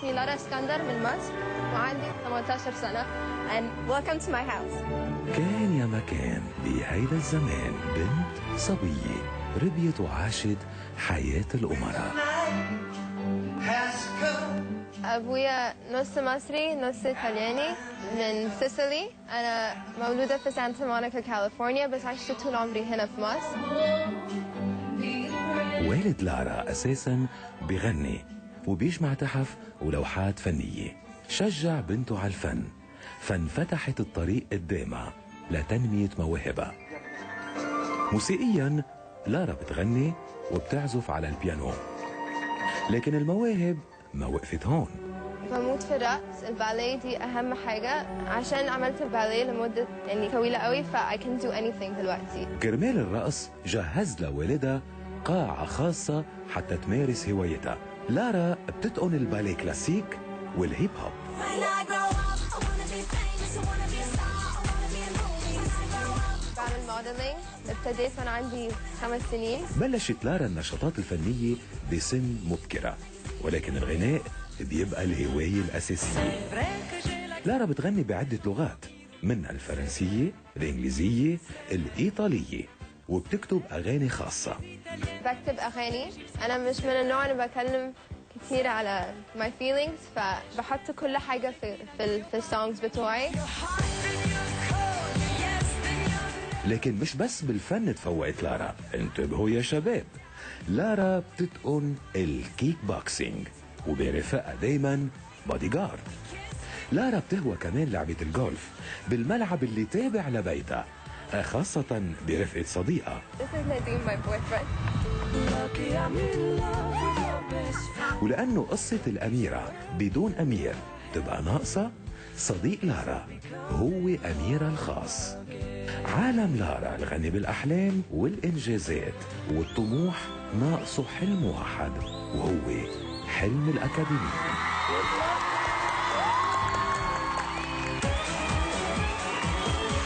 اسمي لارا اسكندر من مصر وعندي 18 سنة and welcome to my house. كان يا مكان بهيدا الزمان بنت صبية ربيت وعاشت حياة الأمراء. أبويا نص مصري نص إيطالياني من سيسيلي. أنا مولودة في سانتا مونيكا كاليفورنيا، بس عشت طول عمري هنا في مصر. والد لارا أساساً بغني وبيجمع تحف ولوحات فنية. شجع بنته على الفن، فانفتحت الطريق قدامها لتنمية مواهبها. موسيقياً لارا بتغني وبتعزف على البيانو، لكن المواهب ما وقفت هون. بموت في الرقص، الباليه دي أهم حاجة، عشان عملت الباليه لمدة يعني طويلة قوي، ف I can do anything دلوقتي. كرمال الرقص جهز لوالدها قاعة خاصة حتى تمارس هوايتها. لارا بتتقن الباليه كلاسيك والهيب هوب. بعمل modeling، ابتديت وانا عندي 5 سنين. بلشت لارا النشاطات الفنية بسن مبكرة، ولكن الغناء بيبقى الهواية الأساسية. لارا بتغني بعدة لغات، منها الفرنسية، الإنجليزية، الإيطالية، وبتكتب أغاني خاصة. بكتب أغاني، أنا مش من النوع اللي بكلم كتير على my feelings، فبحط كل حاجة في ال songs بتوعي. لكن مش بس بالفن تفوقت لارا، انتبهوا يا شباب، لارا بتتقن الكيك بوكسينج وبرفقها دايما بادي جارد. لارا بتهوى كمان لعبة الجولف بالملعب اللي تابع لبيتها، خاصة برفقة صديقة. This is Nadim, my boyfriend. ولأنه قصة الأميرة بدون أمير تبقى ناقصة، صديق لارا هو أميرة الخاص. عالم لارا الغني بالأحلام والإنجازات والطموح ناقصه حلم واحد، وهو حلم الأكاديمية.